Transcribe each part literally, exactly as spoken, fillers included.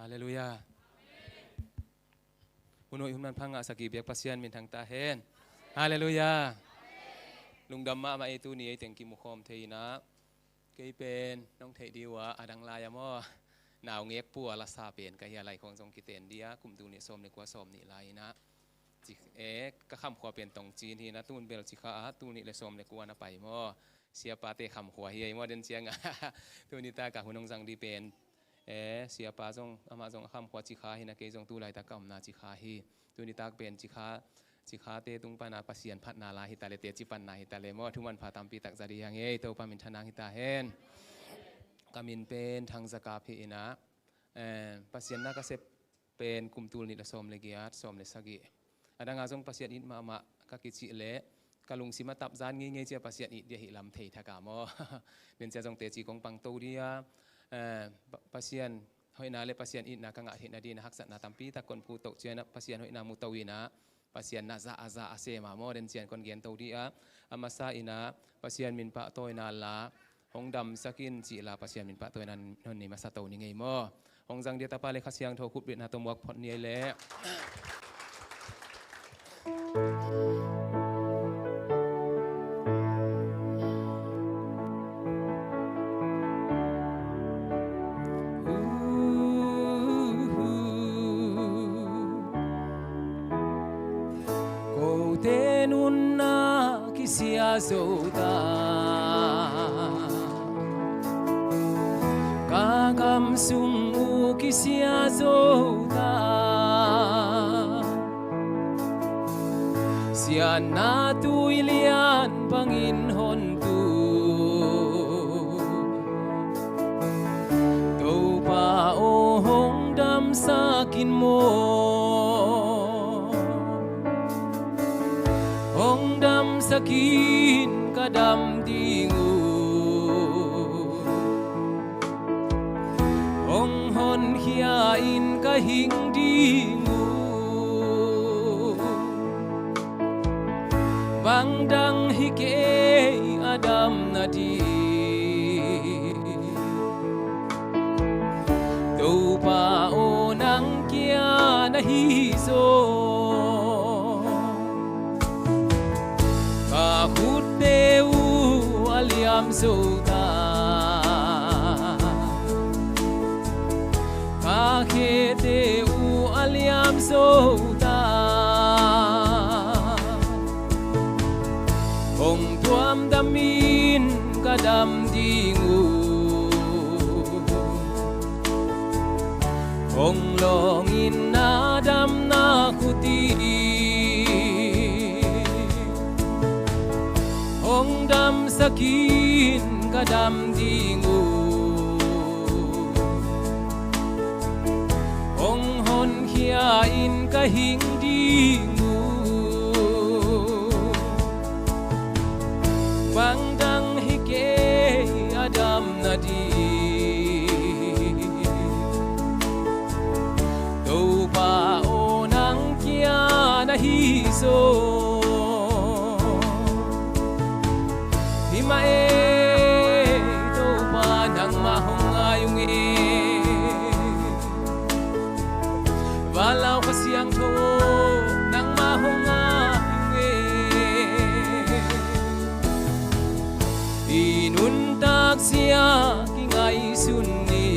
Halleluiah. Hun hoih hun manpha ngahsak i biak Pasian min thangta hen. Halleluiah. Lungdam mahmah ei, tuni ei teng kimukhawm thei inah. Kei pen nong theih dih uh a, a dang lai a maw, naungek pua lasa pen ka hi a, lai khawng zong kiten dih a, kum tul nih sawm le kua, sawm nih lai inah. Ci-, e, ka khamkhua pen Tongcin hi inah, tun bel Cikha a, tul nih le sawm le kua na pai maw. Siapate khamkhua hi ei maw, den ciangah. Tuni tak a hun hong zang dih pen, e, siapa zong, amah zong a khamkhua Cikha hi inah, kei zong tu laitak ka omna Cikha hi. Tuni tak pen Cikha, Cikhate tung pana Pasian phatna la hi ta le, teci panna hi ta le maw, thu manpha tampi tak za dih hi hang ei, Topa min thanang hi ta hen. Ka min pen Thang Za Kap hi inah, e, Pasian na ka sep pen kum tul nih le sawm le giat, sawm le sagih. A dang a zong Pasian it mahmah ka kicih leh, ka lungsim a tap zan ngeingei cia Pasian it dih ahih lam thei thak a maw. Den cia zong teci kong pang to dih a, e, Pa-, Pasian hoihna le Pasian itna ka ngah theihna dih inah haksatna tampi tak kon phu to cia inah, Pasian hoihna mu to inah, Pasian na za a za a sem a maw, den ciang kon gen to dih a. A masa inah Pasian min pahtawina la, hong damsak in cih la, Pasian min pahtawina hong nei masa to ni ngei maw. Hong zang dih a tapa le Kha Siangtho khut bit na tawh muak phot ni ei leh. Kote nunna kisia zo ta, ka gam sung uh kisia zo ta. Siatna tuilian bangin hon tu, Topa aw hong damsak in maw. Hong damsak in ka dam ding uh. Hong honkhia in ka hing ding uh. Bang dang hi kei a dam nading. Topa aw, nang kia na hi zaw. Ka khutte uh a liam zo ta, ka khete uh a liam zo ta. Hong tuam dam in ka dam ding uh. Hong lawng in na damna khut in, hong damsak in ka dam ding uh. Hong honkhia in ka hing ding uh. Bang dang hi kei a dam nading. Topa aw, nang kia na hi zaw. Hi mah e, Topa nangmah hong ngai ung e. Vanlauh Kha Siangtho, nangmah hong ngai ung e. I nuntak zia kingaihsun ni,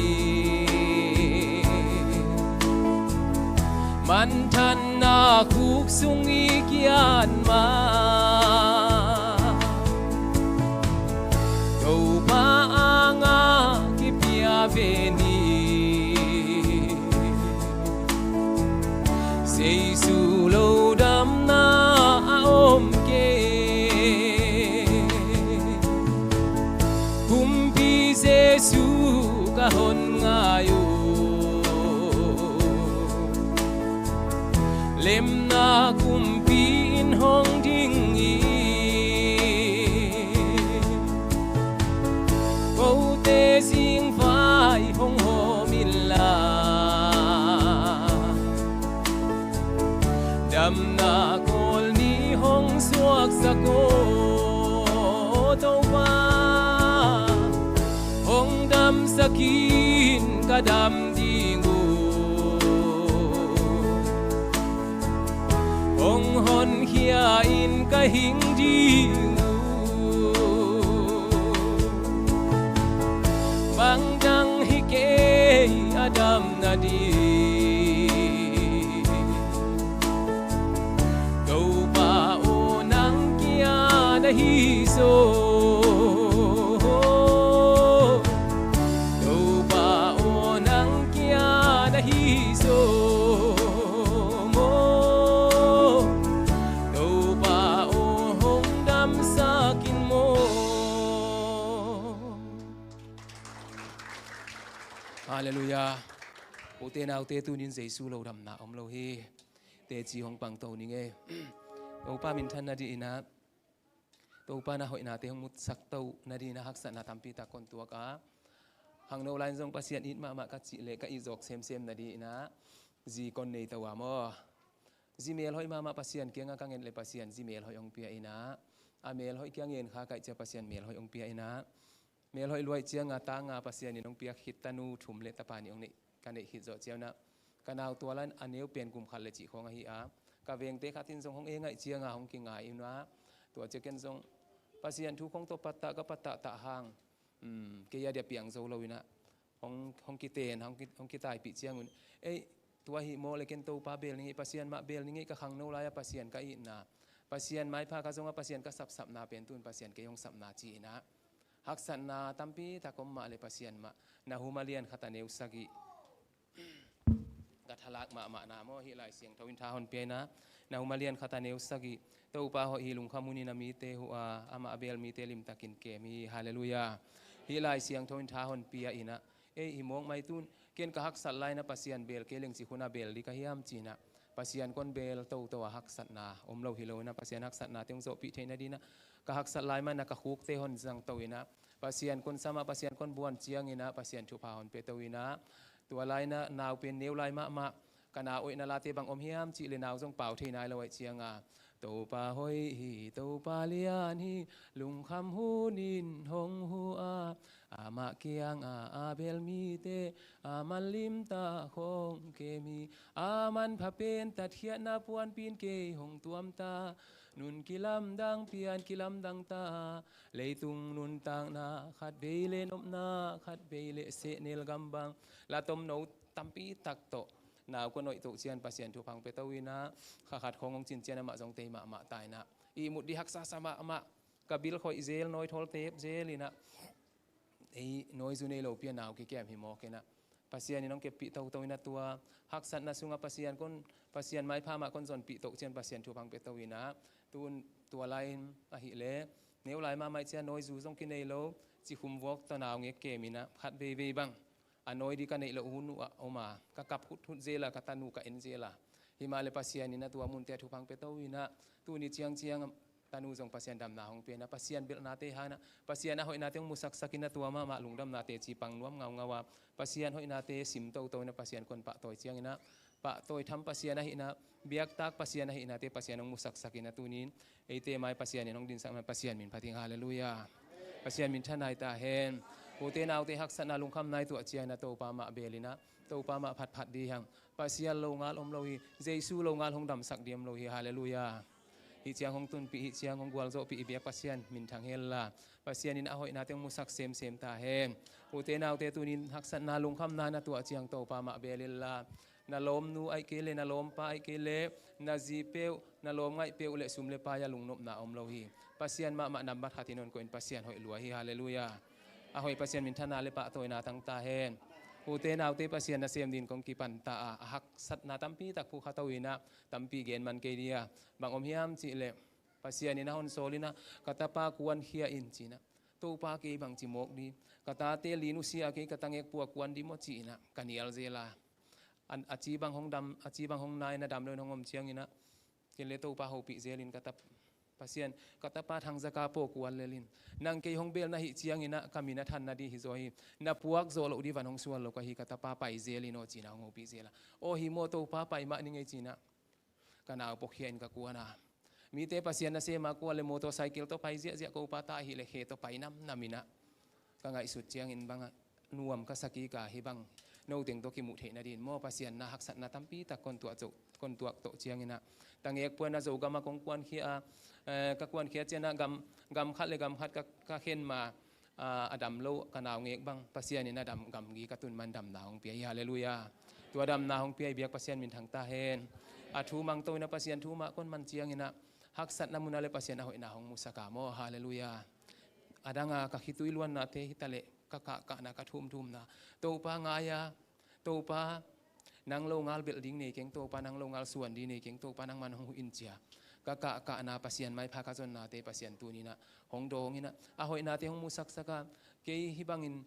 manthanna khuk sung i kiat ma, Topa anga kipia ve ni. Jesu lo damna a om kei. Kumpi Jesu ka hon ngai uh. Lemna kumpi in hong ding hi. Kote zingvai hong hawm inla, damna kawl ni hong suaksak aw. Topa, hong damsak in ka dam ding uh. hing ding uh, bang dang hi kei a dam nading. Topa aw, nang kiang ahi zaw. Topa aw, nang kiang ahi zaw maw. Topa aw, hong damsak in maw. Halleluiah. Ute naute, tunin Jesu lo damna om lo hi. Teci hong pangto ning ei. Topa minthan nading in ah, Topa na hoihnate hong musak to nading in ah haksatna tampi tak kon tuak a, khangno lai-in zong Pasian it mahmah ka cih leh ka it zawk semsem nading in ah zi kon nei to a maw. Zi melhoih mahmah Pasian kiangah ka nget leh Pasian zi melhoih hong pia in ah, a melhoih kiang en kha ka hih ciang Pasian melhoih hong pia in ah, melhoih lua ahih ciangin ta nga Pasian in hong piak khit, tanu thum le tapa nih hong neih, ka neih khit zawh ciangin ah, ka nau tua lai-in a neu pen kum khat le cih khawng ahi a, ka vengte khat in zong hong eng ahih ciangin hong kingai in ah, tua ciang ken zong Pasian thu khawng tawh pattah ka pattah tah hang, um, kei a dia piang zo lo in ah, hong, hong kiten, hong ki-, hong kitaipih ciangun, ei, tua hi maw le, ken Topa bel ning ei, Pasian mah bel ning ei, ka khangno lai-a Pasian ka itna, Pasian maipha ka zong a, Pasian ka sapsapna pen tun Pasian kei hong sapna ci in ah, haksatna tampi tak om mah le Pasian mah, Nahum a lian khat a neu sagih, ka thalak mahmahna maw, hih Lai Siangtho in tha hon pia in ah, Nahum a lian khat a neu sagih, Topa hoih hi, lungkham hunin a mite huh a, amah a bel mite limtakin kem hi. Halleluiah. Hih Lai Siangtho in tha hon pia in ah, ei, hi mawk mai tun, ken ka haksat lai-in ah Pasian bel kei leng cik hun a bel ding ka hiam ci in ah, Pasian kon bel toto a haksatna om lo hi lo in ah, Pasian haksatnate hong zawhpih theih nading in ah, ka haksat lai man ah ka khukte hon zangto in ah, Pasian kon sam a, Pasian kon buan ciangin ah Pasian thupha hon pia to in ah, tua lai-in ah nau pen neu lai mahmah, ka nau hoihna late bang om hiam cih leh nau zong pau thei nai lo ahih ciangin, Topa hoih hi, Topa lian hi, lungkham hunin hong huh a, amah kiangah a bel mite, aman limtak hong kem hi. Aman pha pen tatkhiatna puanpi in kei hong tuam ta, nun kilamdang pian kilamdang ta, leitung nuntakna khatvei le nopna khatvei le sehnel gam bang. La tomno tampi tak tawh nau kon hoih toh ciang Pasian thupha hong pia to in ah, kha khat khawng hong cin ciang amah zong tei mahmah ta in ah, ihmut ding haksa sa mahmah, ka bil khoih zel, nawi thawl tep zel in ah, ei, nawizu nei lopi a nau kikem hi mawk in ah, Pasian in hong keppih toto in ah, tua haksatna sungah Pasian kon, Pasian maipha mah kon zonpih toh ciang Pasian thupha hong pia to in ah, tun tua lai-in ahih leh, neu lai mahmah ahih ciang nawizu zong kinei lo, cikhum vuak tawh nau ngek kem in ah, khat veivei bang a nawi ding ka neih loh hun uh ah om a, ka kap huthut zel a, ka tanu ka en zel a, hi mah le Pasian in ah tua munte ah thupha hong pia to in ah, tuni ciangciang tanu zong Pasian damna hong pia in ah, Pasian belhnate hang in ah, Pasian a hoihnate hong musaksak in ah, tua mahmah lungdamna teci pang nuam ngaungau a, Pasian hoihnate sim toto in ah, Pasian kon pahtawi ciangin ah, pahtawi tham Pasian ahihna, biaktak Pasian ahihnate Pasian hong musaksak in ah, tunin eite mai Pasian in hong dinsak in ah, Pasian min phat ing. Halleluiah. Pasian minthan nai ta hen. Ute naute haksatna lungkhamna i tuah ciangin ah, Topa mah bel in ah, Topa mah phatphat ding hi hang. Pasian lo ngal om lo hi, Jesu lo ngal hong damsak ding om lo hi. Halleluiah. Hih ciang hong tunpih, hih ciang hong gualzawhpih i biak Pasian minthang hen la, Pasian in a hoihnate hong musak semsem ta hen. Ute naute, tunin haksatna lungkhamna na tuah ciang, Topa mah bel in la, na lawmnu ahih kei leh, na lawmpa ahih kei leh, na zi peuh, na lawmngaih peuh le sum le pai a lungnopna om lo hi. Pasian mahmah nambat khat in hong koih in, Pasian hoih lua hi. Halleluiah. A hoih Pasian minthanna le pahtawina tang ta hen. Ute naute, Pasian nasem dingin kong kipan ta a, a haksatna tampi tak phukha to in ah, tampi gen man kei ding a, bang om hiam cih leh, Pasian in a hon sawl in ah, ka tapa kuankhia in ci in ah, Topa, kei bangci mawk ding, ka tate li nusia a, kei ka tangek pua kuan ding maw ci in ah, ka nial zel a, a, a ci bang hong dam, a ci bang hong nai in ah, dam lo in hong om ciangin ah, ken le Topa hopih zel in, ka tap-, Pasian, ka tapa Thangzaka paw kuan lel in, nang kei hong bel na hih ciangin ah, ka min a than nading hi zaw hi, na puak zawh loh ding van hong sual lo ka hi, ka tapa pai zel in aw ci in ah, hong hopih zel a, aw hi maw Topa, pai mah ning ei ci in ah, ka nau pawkhia in ka kuan a. Mite Pasian nasem a kuan le motorcycle tawh pai ziahziah, ko pa ta ahih leh khe tawh pai namnam in ah, ka ngaihsut ciangin bang a nuam ka sa kik a, hih bang no teng tawh kimuh theih nadin maw, Pasian na haksatna tampi tak kon tuah zo, kon tuak tawh ciangin ah, tangek puan a Zogam ah kong kuankhia a, eh, ka kuankhia ciangin ah gam, gam khat le gam khat ka, ka khen ma, ah, a dam lo ka naungek bang Pasian in a dam, gamgi ka tun man damna hong pia hi. Halleluiah. Tua damna hong pia i biak Pasian minthang ta hen. A thu mang to in ah Pasian thu mah kon man ciangin ah haksatna mun ah le Pasian a hoihna hong musak a maw. Halleluiah. A dang a ka khitui luannate hi ta leh, ka kahkahna, ka thumthumna, Topa ngai a, Topa nang lo ngal belh ding nei keng, Topa nang lo ngal suan ding nei keng, Topa nangman hong huh in ci a ka kahkahna, Pasian maipha ka zonnate Pasian tuni in ah hong dawng in ah, a hoihnate hong musaksak a, kei hih bangin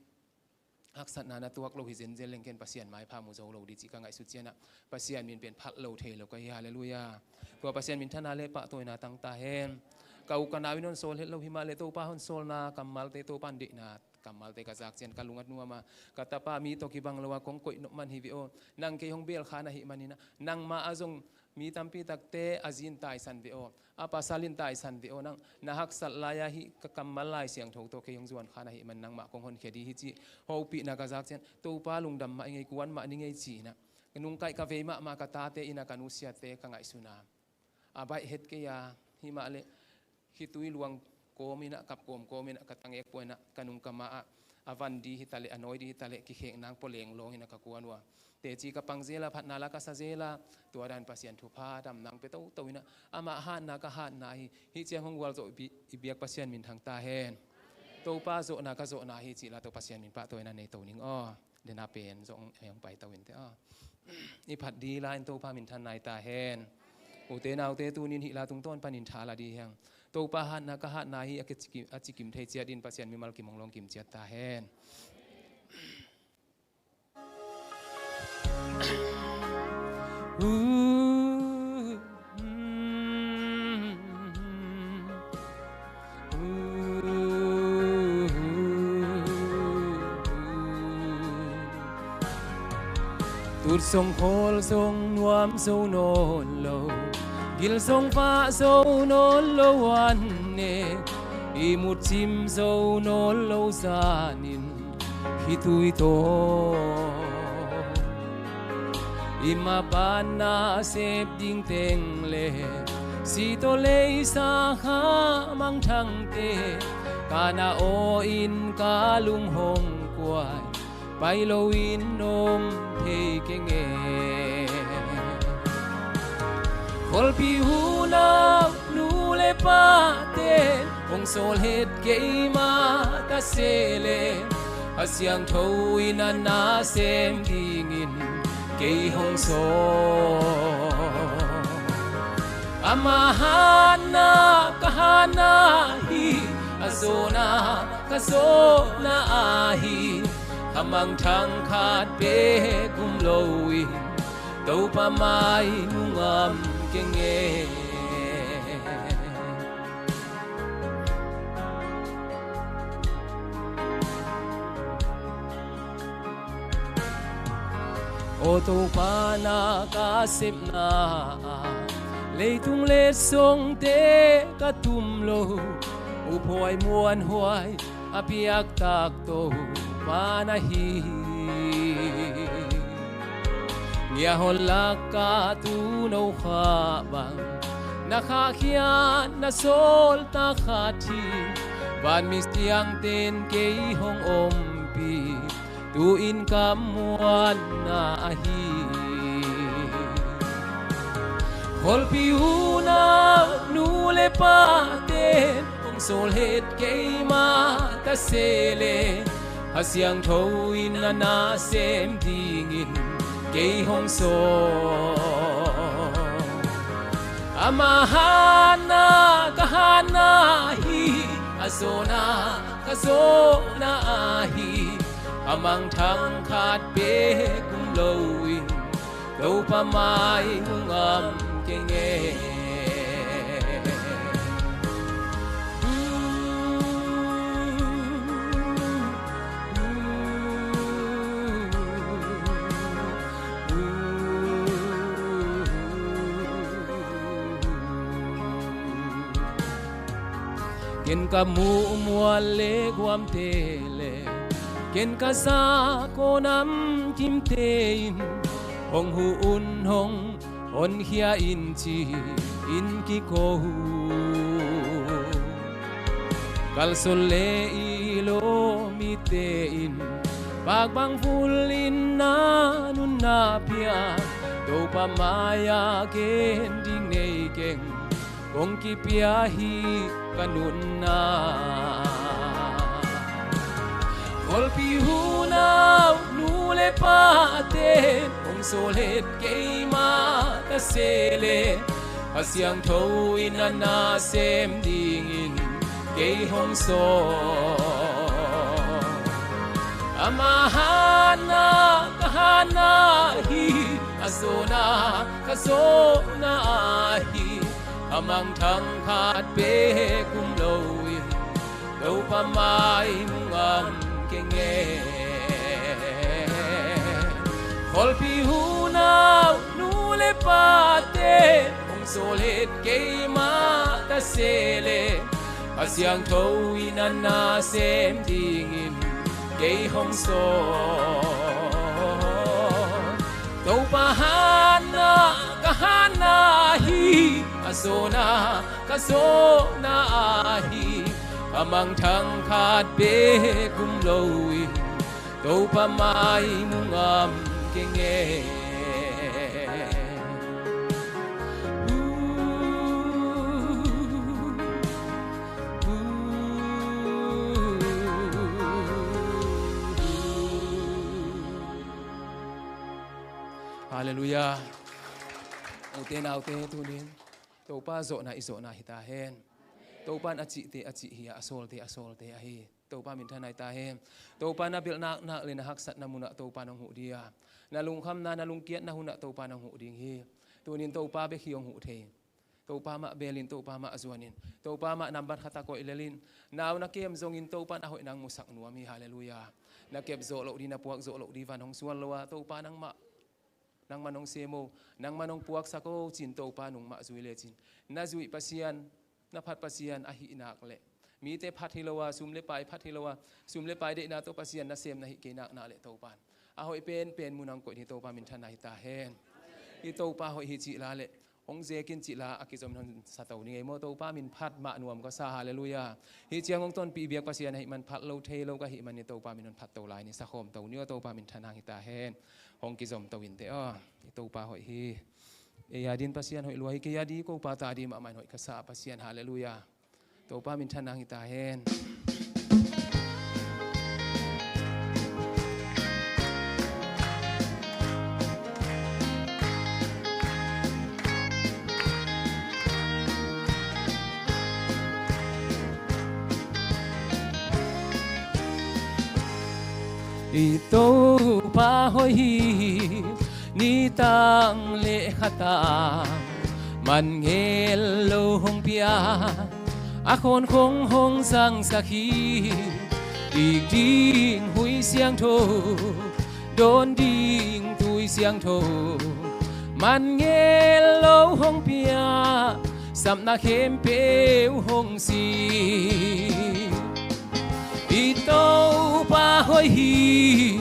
haksatna na tuak lo hi zenzen leng ken Pasian maipha mu zo lo ding cih ka ngaihsut ciangin ah Pasian min pen phat lo thei lo ka hi. Halleluiah. Tua Pasian minthanna le pahtawina tang ta hen. Ka u ka nau in hong sawl het lo hi mah leh Topa hong sawlna kammalte, Topa in deihna kammalte ka zak ciangin ka lung a nuam a, ka tapa mi tawh kibang lo a kong koih nop man hi ve aw. Nang kei hong belkha na hih manin ah, nangmah ah zong mi tampi takte a zi in taisan ve aw, a pasal in taisan ve aw. Nang na haksat lai a hih ka kammal Lai Siangtho tawh kei hong zuankha na hih man nangmah kong honkhia ding hi cih hopihna ka zak ciangin, Topa lungdam mah ing ei, kuan mah ning ei ci in ah, nungkaih ka vei mahmah ka tate in ah ka nusiatte ka ngaihsun a, a baih het kei a, hi mah leh khitui luang kawm in ah, kap kawmkawm in ah, ka tangek puan ah, ka nung ka ma ah, a van ding hi ta leh, a nawi ding hi ta leh, kikhek nang pua lenglawng in ah ka kuan uh a, teci ka pang zel a, phatna la ka sa zel a, tua dan Pasian thupha damna hong pia toto in ah, amah hatna ka hatna hi. Hih ciang hong gualzawh i bi-, i biak Pasian minthang ta hen. Topa zawhna ka zawhna hi cih la tawh Pasian min pahtawina nei to ning aw. Dena pen zong hong paito in teh aw. I phat ding lai in Topa minthan nai ta hen. Ute naute, tuni in hih la tungtawn panin tha la ding hi hang. Topa hatna ka hatna hi a, a cikim, a cikim thei ciat in Pasian mimal kim hong lawng kim ciat ta hen. Tut song khawl song nuam zo nawn lo, gil song vah zo nawn lo an ne, ihmut cim zo nawn lo zanin, khitui tawh i mapatna sep ding teng le, si tawh leisa kha mangthangte, ka na aw in ka lung hong kuai, pai loin om thei keng e. Khualpi unau nu le pate, hong sawl het keimah ta se le, Kha Siangtho in a na sem dingin kei hong sawl. Ama hatna ka hatna hi, a zawhna ka zawhna ahi, a mangthang khat bek um loin Topa mai mu ngam keng e. Aw Topa na ka sepna ah, leitung letsongte ka tum lo, uphuai muanhuai a piak tak Topa na hi. Ngiahon lak ka tu no kha bang, na khahkhiatna sawl tak khat hi. Vanmi siangten kei hong ompih, tu-in ka muanna ahi. Khualpi unau nu le paten hong sawl het keimah ta se le, Kha Siangtho in a na sem dingin kei hong sawl. Ama hatna ka hatna hi, a zawhna ka zawhna ahi, a mangthang khat bek um loin Topa mai mu ngam keng e. Ken ka muh mual le guamte le, Ken ka zak aw namkimte in hong huh un, hong honkhia in ci-in kiko uh. Kalsuan le i lawm mite in pakbang vul in na nunna pia, Topa mai-ah ken ding nei keng, kong kipia hi ka nunna. Khualpi unau nu le pate hong sawl het keima ta se le, Kha Siangtho in a na sem dingin kei hong sawl. Ama hatna ka hatna hi, a zawhna ka zawhna ahi, a mangthang khat bek um loin Topa mai mu ngam keng e. Khualpi unau nu le pate hong sawl het keima ta se le, Kha Siangtho in a na sem dingin kei hong sawl. Topa hatna ka hatna hi, a zawhna ka zawhna ahi, a mangthang khat bek um loin Topa mai mu ngam keng e. Halleluiah. Ute naute, tunin Topa zawhna i zawhna hi ta hen. Topa in a cihte a cih hi a, a sawlte a sawlte ahi. Topa minthanna hi ta hen. Topa na belh naknak le na haksatna munah Topa nong huh ding a, na lungkhamna na lungkiatna hunah Topa nong huh ding hi. Tunin Topa bek hi hong huh thei. Topa mah belin, Topa mah zuanin, Topa mah nambat khat a koih lelin, nau na kem zongin Topa in a hoih nang musak nuam hi. Halleluiah. Na kep zawh loh ding, na puak zawh loh ding van hong suan lo a, Topa nangmah, nangman hong sem o, nangman hong puaksak o cin Topa nungmah zui lecin, na zuih Pasian, na phat Pasian ahih nak leh, mite phat hi lo a, sum le pai phat hi lo a, sum le pai deihna tawh Pasian na sem na hih kei nak nak leh Topa in a hoih penpen mun nang koih ding Topa minthanna hi ta hen. I Topa hoih hi cih la leh hong zekin cih la a kizom hong sa to ni ngei maw? Topa min phat mah nuam ka sa. Halleluiah. Hih ciang hong tonpih biak Pasian ahih man phat lo thei lo ka hih man i Topa min hong phat to lai ni, sa khawm to ni aw. Topa minthanna hi ta hen. Hong kizom to in teh aw. I Topa hoih hi. Ei a din Pasian hoih lua hi. Kei a di ko pa ta di mahmah in hoih ka sa Pasian. Halleluiah. Topa minthanna hi ta hen. I Topa hoih hi, nitang le khatang man ngel lo hong pia, a khawnkhong hong zangsak hi. Dik ding hui siangtho, dawn ding tui siangtho, man ngel lo hong pia, sapna khempeuh hong si. I Topa hoih hi,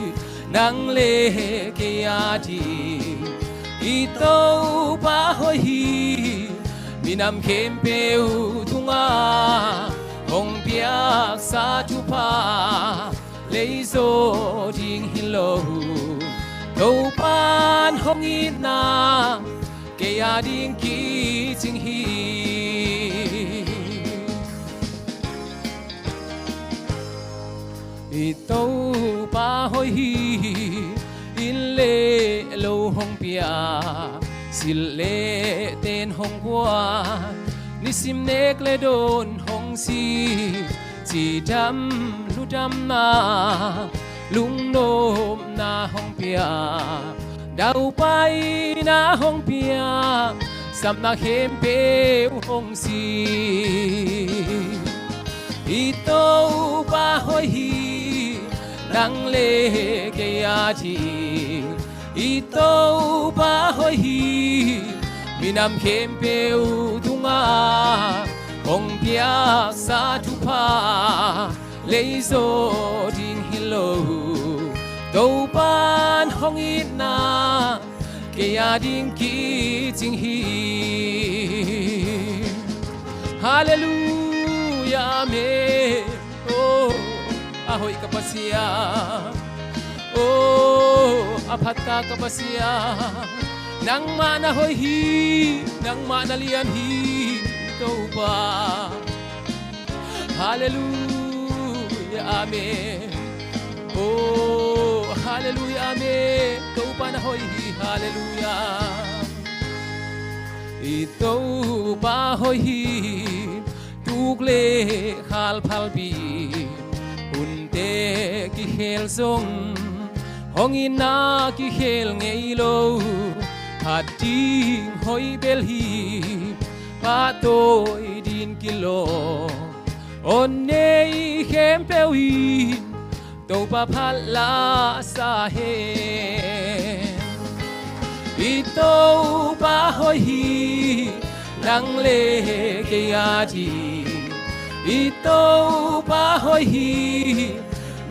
nang le kei a ding. I Topa hoih hi, minam khempeuh tungah hong piaksa thupha, lei zaw ding hi lo. Topa'n hong itna kei a ding kicing hi. I Topa hoih hi, inn le lo hong pia, silh le ten hong guan, nisim nek le dawn hong si, cidam ludamna, lungnopna hong pia, daupaina hong pia, sapna khempeuh hong si. I Topa hoih hi, nang le kei a ding. I Topa hoih hi, minam khempeuh tungah hong piaksa thupha, lei zaw ding hi lo. Topan hong itna kei a ding kicing hi. Halleluia, amen. Oh, a hoih ka Pasian. Oh, a phatta ka Pasian. Nangmah na hoih hi, nangmah na lian hi, Topa. Halleluia, amen. Oh, halleluia, amen. Topa na hoih hi, halleluia. I Topa hoih hi, tuk le khal phalbi, hunte kikhel zong, hong itna kikhel ngei lo, phat ding hoih bel hi, pahtawi ding kilawm, hong nei khempeuh in, Topa phat la sa hen. I Topa hoih hi, nang le kei a ding. I Topa hoih hi,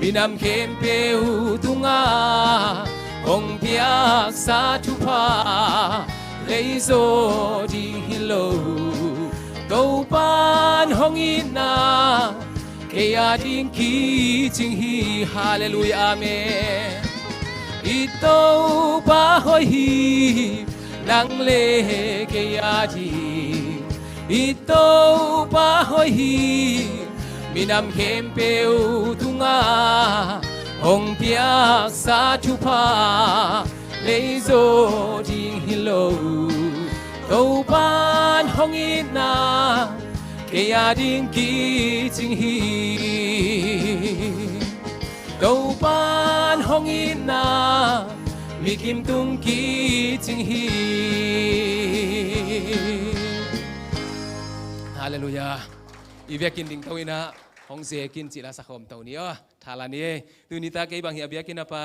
minam khempeuh tungah hong piaksa thupha, lei zaw ding hi lo. Topan hong itna kei a ding kicing hi, halleluia, amen. I Topa hoih hi, nang le kei a ding. I Topa hoih hi, minam khempeuh tungah hong piaksa thupha, lei zaw ding hi lo. Topan hong itna kei a ding kicing hi. Topan hong itna mikim tung kicing hi. Halleluia. I biakinn ding to inah hong zekin cih la sakhawm to ni aw. Thalan hi. Tuni ta kei bang hi a biakinn a pa